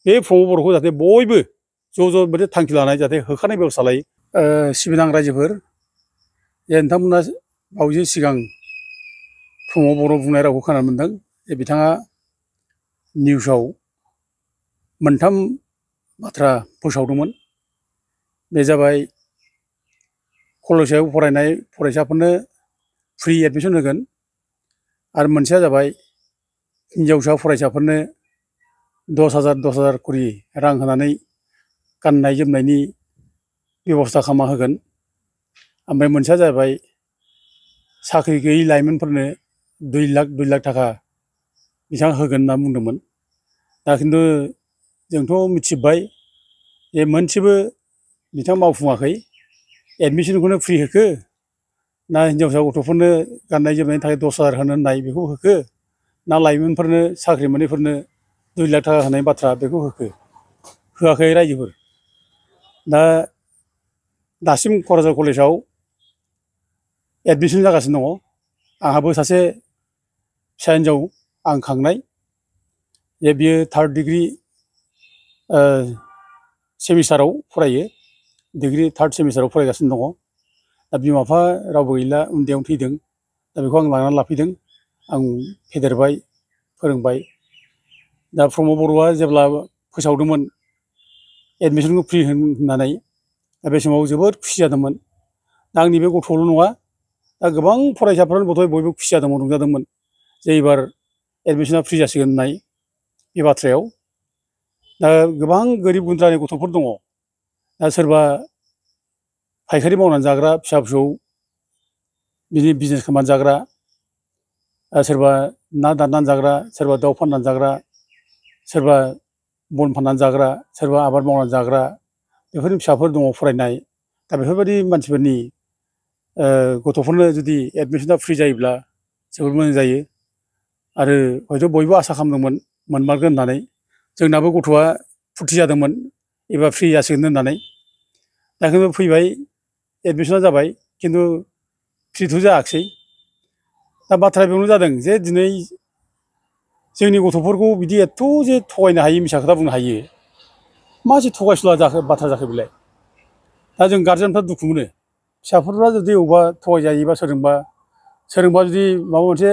बे प्रमद बर'खौ जाहाथे बयबो ज' मोनसे थांखि लानाय जाहाथे होखारनाय बेबस्था लायो। सिबिनां रायजोफोर जे नोंथांमोना बावैसो सिगां प्रमद बर' बुंनाय रावखौ खोनानो मोनदों जे बिथाङा निउसाव मोनथाम बाथ्रा फोसावदोंमोन। बे जाबाय कलेजाव फरायनाय फरायसाफोरनो फ्रि एडमिसन होगोन आरो मोनसेया जाबाय हिनजावसा फरायसाफोरनो 10,000 करि रां होनानै गाननाय जोमनायनि बेबस्था खालामना होगोन। ओमफ्राय मोनसेया जाबाय साख्रि गैयै लाइमोनफोरनो 2 लाख थाखा बिथाङा होगोन होनना बुंदोंमोन। दा खिन्थु जोंथ' मिथिबाय जे मोनसेबो बिथाङा मावफुङाखै। एडमिसनखौनो फ्रि होखो ना हिनजावसा गथ'फोरनो गाननाय जोमनायनि थाखाय 10,000 होनो होननाय बेखौ होखो ना लाइमोनफोरनो साख्रि मोनैफोरनो 2 लाख थाखा होनाय बाथ्रा बेखौ होखो? होआखै रायजोफोर। दा दासिम क'क्राझार कलेजाव एडमिसन जागासिनो दङ। आंहाबो सासे फिसा हिन्जाव आं खांनाय जे बियो 3rd डिग्री सेमिस्टाराव फरायो। डिग्री 3rd सेमिस्टाराव फरायगासिनो दङ। दा बिमा बिफा रावबो गैला, उन्दैयावनो थैदों। दा बेखौ आं लानानै लाफैदों। आं फेदेरबाय फोरोंबाय। दा प्रमद बर'आ जेब्ला फोसावदोंमोन एडमिसनखौ फ्रि होननानै, दा बे समाव जोबोद खुसि जादोंमोन। दा आंनि बे गथ'ल' नङा, दा गोबां फरायसाफ्रानो बयबो खुसि जादोंमोन, रंजादोंमोन जे एबार एडमिसना फ्रि जासिगोन होननाय बे बाथ्रायाव। दा गोबां गोरिब गुन्द्रानि गथ'फोर दङ। दा सोरबा फायखारि मावनानै जाग्रा, फिसा फिसौ बिदि बिजनेस खालामनानै जाग्रा, सोरबा ना दाननानै जाग्रा, सोरबा दाउ फाननानै जाग्रा, सोरबा बन फाननानै जाग्रा, सोरबा आबाद मावनानै जाग्रा, बेफोरनि फिसाफोर दङ फरायनाय। दा बेफोरबायदि मानसिफोरनि गथ'फोरनो जुदि एडमिसना फ्रि जायोब्ला जोबोद मोजां जायो। आरो हयथ' बयबो आसा खालामदोंमोन मोनमारगोन होननानै। जोंनाबो गथ'आ फुरथि जादोंमोन एबार फ्रि जासिगोन होननानै। दा खिन्थु फैबाय, एडमिसना जाबाय, खिन्थु फ्रिथ' जायाखिसै। दा बाथ्राया बेयावनो जादों जे दिनै जोंनि गथ'फोरखौ बिदि एथ' जे थगायनो हायो, मिसा खोथा बुंनो हायो, मा जे थगायसुला बाथ्रा जाखो बेलाय? दा जों गारजेनफ्रा दुखु मोनो। फिसाफोरा जुदि बबेबा थगायजायोबा सोरजोंबा जुदि माबा मोनसे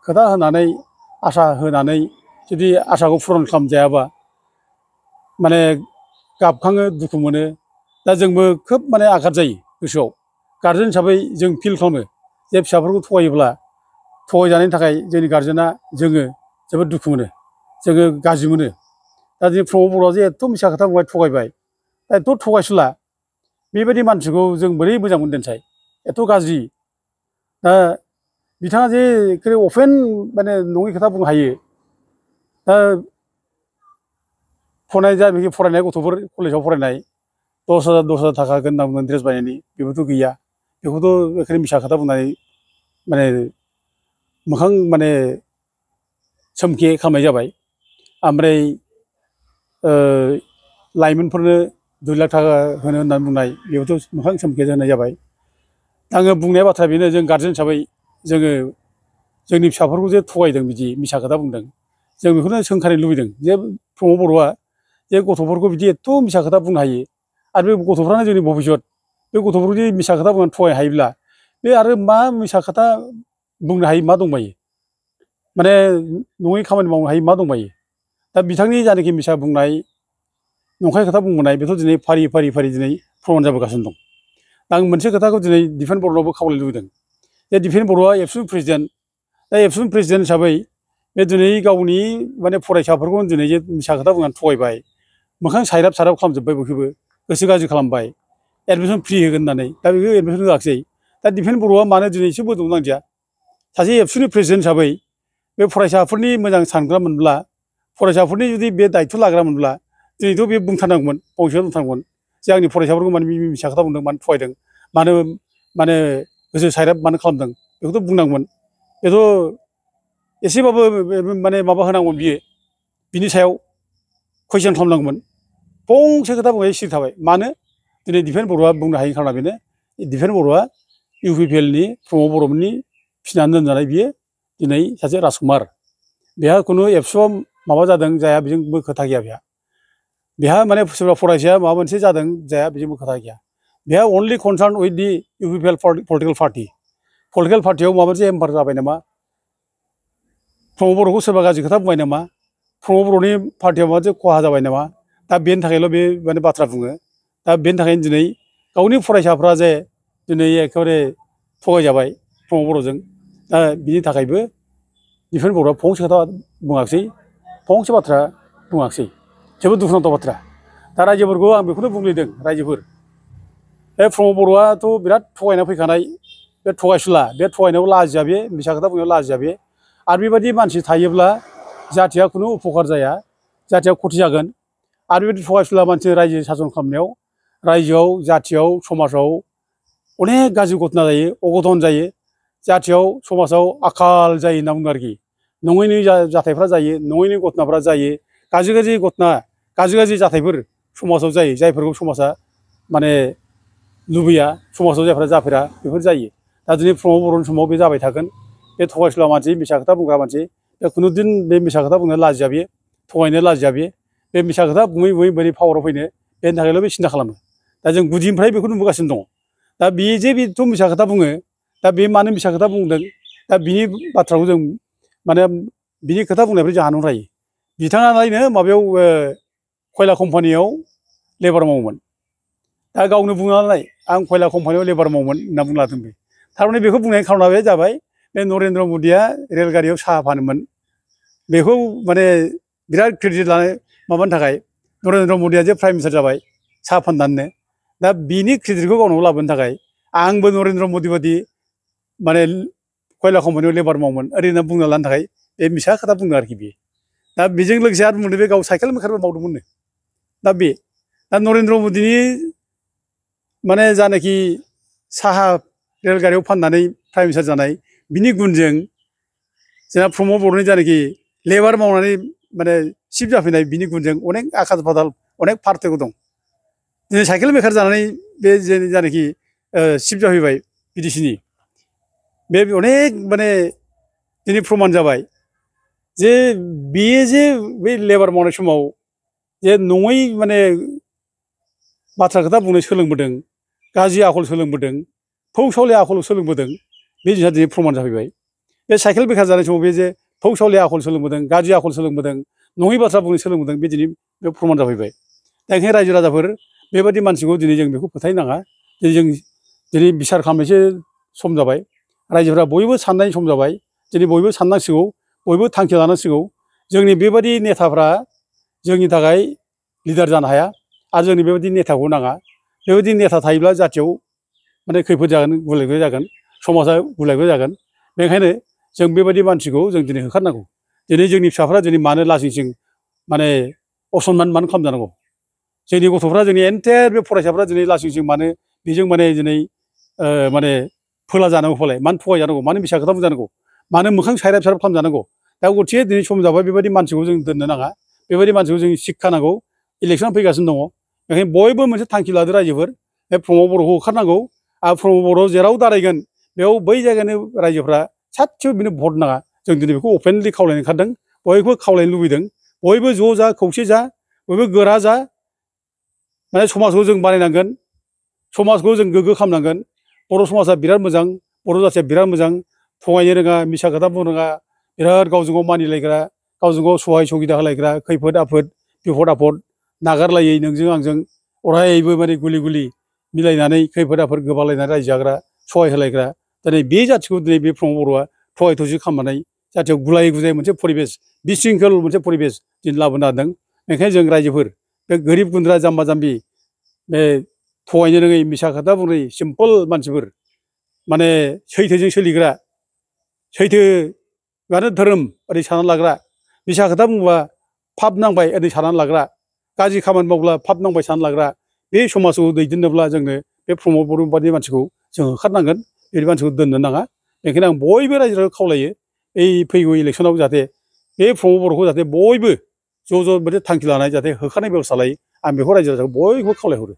खोथा होनानै, आसा होनानै जुदि आसाखौ फुरन खालामजायाबा माने गाबखाङो, दुखु मोनो। दा जोंबो खोब माने आघात जायो गोसोआव। गारजेन हिसाबै जों फिल खालामो जे फिसाफोरखौ थगायोब्ला, थगायजानायनि थाखाय जोंनि गारजेना जोङो जोबोद दुखु मोनो, जोङो गाज्रि मोनो। दा दिनै प्रमद बर'आ जे एथ' मिसा खोथा बुंबाय, थगायबाय, दा एथ' थगायसुला बेबायदि मानसिखौ जों बोरै मोजां मोनदोंसाय? एथ' गाज्रि। दा बिथाङा जे अपेन माने नङै खोथा बुंनो हायो। दा फरायनाय गथ'फोर कलेजाव फरायनाय 10,000 थाखा होगोन होनना बुंदों ड्रेस बायनायनि, बेबोथ' गैया। बेखौथ' बेखायनो मिसा खोथा बुंनानै माने मोखां माने सोमखे खालामनाय जाबाय। ओमफ्राय लाइमोनफोरनो 2 लाख थाखा होनो होननानै बुंनाय, बेबोथ' मोखां सोमखे होनाय जाबाय। आङो बुंनाय बाथ्राया बेनो, जों गारजेन हिसाबै जोङो जोंनि फिसाफोरखौ जे थगायदों, बिदि मिसा खोथा बुंदों, जों बेखौनो सोंखारिनो लुबैदों जे प्रमद बर'आ जे गथ'फोरखौ बिदि एथ' मिसा खोथा बुंनो हायो। आरो बे गथ'फ्रानो जोंनि भबिसत। बे गथ'फोरखौ जुदि मिसा खोथा बुंनानै थगायनो हायोब्ला, बे आरो मा मिसा खोथा बुंनो हायो, मा दंबायो? माने नङै खामानि मावनो हायो मा दंबायो? दा बिथांनि जानाखि मिसा बुंनाय, नंखाय खोथा बुंबोनाय, बेथ' दिनै फारि दिनै प्रमान जाबोगासिनो दं। दा आं मोनसे खोथाखौ दिनै दिफेन बर'नावबो खावलायनो लुबैदों जे दिफेन बर'आ एबसुनि प्रेसिडेन्ट। दा एबसुनि प्रेसिडेन्ट हिसाबै बे दिनै गावनि माने फरायसाफोरखौ दिनै जे मिसा खोथा बुंनानै थगायबाय, मोखां सायराब खालामजोब्बाय, बयखौबो गोसो गाज्रि खालामबाय एडमिसन फ्रि होगोन होननानै। दा बेखौ एडमिसन होआखिसै। दा दिफेन बर'आ मानो दिनै एसे बोदों नांदिया? सासे एबसुनि प्रेसिडेन्ट हिसाबै बे फरायसाफोरनि मोजां सानग्रा मोनब्ला, फरायसाफोरनि जुदि बे दायथ' लाग्रा मोनब्ला, दिनैथ' बे बुंथारनांगौमोन, फंसेयाव बुंथारनांगौमोन जे आंनि फरायसाफोरखौ माने मिसा खोथा बुंदों, मानो थगायदों, मानो माने गोसो सायराब मानो खालामदों, बेखौथ' बुंनांगौमोन। बेथ' एसेबाबो माने माबा होनांगौमोन बियो, बिनि सायाव कुइसन खालामनांगौमोन। फंसे खोथा बुंनानै सिरि थाबाय। मानो? दिनै दिफेन बर'आ बुंनो हायैनि खारना बेनो, दिफेन बर'आ UPPLनि प्रमद बर'मोननि फिसिनानै दोनजानाय, बियो दिनै सासे राजकुमार। बेहा खुनु एबसुआव माबा जादों जाया बेजोंबो खोथा गैया बेहा। बेहा माने सोरबा फरायसाया माबा मोनसे जादों जाया बेजोंबो खोथा गैया बेहा अनलि कनसार्न उइथ दि इउपिपिएल पलिटिकेल पार्टियाव माबा मोनसे हेम्पार जाबाय नामा प्रमद बर'खौ सोरबा गाज्रि खोथा बुंबाय नामा प्रमद बर'नि पार्टियाव माबा मोनसे खहा जाबाय नामा दा बेनि थाखायल' बे माने बाथ्रा बुङो दा बेनि थाखायनो दिनै गावनि फरायसाफ्रा जे दिनै एखेबारे थगायजाबाय प्रमद बर'जों दा बिनि थाखायबो दिफेन बर'आ फंसे खोथा बुङाखिसै फंसे बाथ्रा बुङाखिसै जोबोद दुखुनांथाव बाथ्रा दा रायजोफोरखौ आं बेखौनो बुंलिदों रायजोफोर बे प्रमद बर'आथ' बिराद थगायना फैखानाय बे थगायसुला बे थगायनायाव लाजिया बे मिसा खोथा बुंनायाव लाजिया बे आरो बेबायदि मानसि थायोब्ला जाथिया खुनु उपकार जाया जाथिया खथि जागोन आरो बेबायदि थगायसुला मानसि रायजो सासन खालामनायाव रायजोआव जाथियाव समाजाव अनेक गाज्रि घटना जायो अघटन जायो जाथियाव समाजाव आखाल जायो होनना बुङो आरोखि नङैनि जाथायफ्रा जायो नङैनि घटनाफ्रा जायो गाज्रि घटना गाज्रि जाथायफोर समाजाव जायो जायफोरखौ समाजा माने लुबैया समाजाव जायफ्रा जाफेरा बेफोर जायो दा दिनै प्रमद बर'नि समाव बे जाबाय थागोन बे थगायसुला मानसि मिसा खोथा बुंग्रा मानसि बे खुनुदिन बे मिसा खोथा बुंनो लाजिया बे थगायनो लाजिया बे मिसा खोथा बुङै बोरै पावाराव फैनो बेनि थाखायल' बे सिन्था खालामो दा जों गुदिनिफ्राय बेखौ नुबोगासिनो दङ दा बे जे बेथ' मिसा खोथा बुङो दा बे मानो मिसा खोथा बुंदों दा बिनि बाथ्राखौ जों माने बिनि खोथा बुंनायनिफ्राय जों हानहरनो हायो बिथाङालायनो माबायाव खयला कम्पानियाव लेबार मावोमोन दा गावनो बुङो नालाय आं खयला कम्पानियाव लेबार मावोमोन होनना बुंलादों बे थारमाने बेखौ बुंनायनि खारना बे जाबाय बे नरेन्द्र मदिया रेलगारियाव साहा फानोमोन बेखौ माने बिराद क्रेडिट लानो माबानि थाखाय नरेन्द्र मदिया जे प्राइम मिनिस्टार जाबाय साहा फाननानैनो दा बिनि क्रेडिटखौ गावनाव लाबोनो थाखाय आंबो नरेन्द्र मदि बादि माने खयला कम्पानियाव लेबार मावोमोन ओरैनो बुंना लानो थाखाय बे मिसा खोथा बुङो आरोखि बे दा बेजों लोगोसे आरो बुंदों बे गाव साइकेल मेकारबो मावदोंमोननो दा नरेन्द्र मदिनि माने जानाखि साहा रेलगारियाव फाननानै प्राइम मिनिस्टार जानाय बिनि गुनजों जोंहा प्रमद बर'नि जानाखि लेबार मावनानै माने चिफ जाफैनाय बिनि गुनजों अनेक आकाश फाताल अनेक पार्थक्य दं दिनै साइकेल मेकार जानानै बे जानाखि चिफ जाफैबाय बिटिसिनि बे अनेक माने दिनै प्रमान जाबाय जे बेयो जे बे लेबार मावनाय समाव जे नङै माने बाथ्रा खोथा बुंनो सोलोंबोदों गाज्रि आखल सोलोंबोदों थौ-सावले आखल सोलोंबोदों बे जिनिसा दिनै प्रमान जाफैबाय बे साइकेल बेकार जानाय समाव बे जे थौ-सावले आखल सोलोंबोदों गाज्रि आखल सोलोंबोदों नङै बाथ्रा बुंनो सोलोंबोदों बे दिनै बे प्रमान जाफैबाय दा ओंखायनो रायजो राजाफोर बेबायदि मानसिखौ दिनै जों बेखौ फोथायनो नाङा दिनै बिसार खालामनायसो सम जाबाय रायजोफ्रा बयबो साननायनि सम जाबाय दिनै बयबो साननांसिगौ बयबो थांखि लानांसिगौ जोंनि बेबायदि नेताफ्रा जोंनि थाखाय लिडार जानो हाया आरो जोंनि बेबायदि नेताखौ नाङा बेबायदि नेता थायोब्ला जाथियाव माने खैफोद जागोन गुलाय-गुजाय जागोन समाजा गुलाय-गुजाय जागोन बेनिखायनो जों बेबायदि मानसिखौ जों दिनै होखारनांगौ दिनै जोंनि फिसाफ्रा दिनै मानो लासिंसिं माने असनमान मानो खालामजानांगौ जोंनि गथ'फ्रा जोंनि एन्टायार बे फरायसाफ्रा दिनै लासिंसिं मानो बेजों माने दिनै माने फोला जानांगौ फालाय मानो थगायजानांगौ मानो मिसा खोथा बुंजानांगौ मानो मोखां सायराब खालामजानांगौ दा गथिखे दिनै सम जाबाय बेबायदि मानसिखौ जों दोननो नाङा बेबायदि मानसिखौ जों शिक्षा नांगौ इलेक्सन फैगासिनो दङ बेखायनो बयबो मोनसे थांखि लादो रायजोफोर बे प्रमद बर'खौ होखारनांगौ आरो प्रमद बर' जेराव दारायगोन बेयाव बै जायगानि रायजोफ्रा सासेबो बिनो भट नाङा जों दिनै बेखौ अपेनलि खावलायनो ओंखारदों बयबो खावलायनो लुबैदों बयबो ज' जा खौसे जा बयबो गोरा जा माने समाजखौ जों बानायनांगोन समाजखौ जों गोग्गो खालामनांगोन बर' समाजा बिराद मोजां बर' जाथिया बिराद मोजां थगायनो रोङा मिसा खोथा बुंनो रोङा बिराद गावजों गाव मानिलायग्रा गावजों गाव सहाय सुबिदा होलायग्रा खैफोद आफोद बिफद आफद नागारलायै नोंजों आंजों अरायबो माने गुलि मिलायनानै खैफोद आफोद गोबालायनानै रायजो जाग्रा सहाय होलायग्रा दिनै बे जाथिखौ दिनै बे प्रमद बर'आ थगाय थसि खालामनानै जाथियाव गुलाय गुजाय मोनसे परिबेस बिशृंखल मोनसे परिबेस दिनै लाबोनो हादों ओंखायनो जों रायजोफोर बे गोरिब गुन्द्रा जाम्बा जाम्बि बे थगायनो रोङै मिसा खोथा बुङै सिम्पोल मानसिफोर माने सैथोजों सोलिग्रा सैथोआनो धोरोम ओरै साननानै लाग्रा मिसा खोथा बुङोबा फाप नांबाय ओरै साननानै लाग्रा गाज्रि खामानि मावब्ला फाप नांबाय साननानै लाग्रा बे समाजखौ दैदेननोब्ला जोंनो बे प्रमद बर' बादि मानसिखौ जों होखारनांगोन बे मानसिखौ दोननो नाङा बेनिखायनो आं बयबो रायजो राजाखौ खावलायो बै फैगौ इलेक्सनाव जाहाथे बे प्रमद बर'खौ जाहाथे बयबो ज' मोनसे थांखि लानाय जाहाथे होखारनाय बेब'स्था लायो आं बेखौ रायजो राजाखौ बयबो खावलायहरो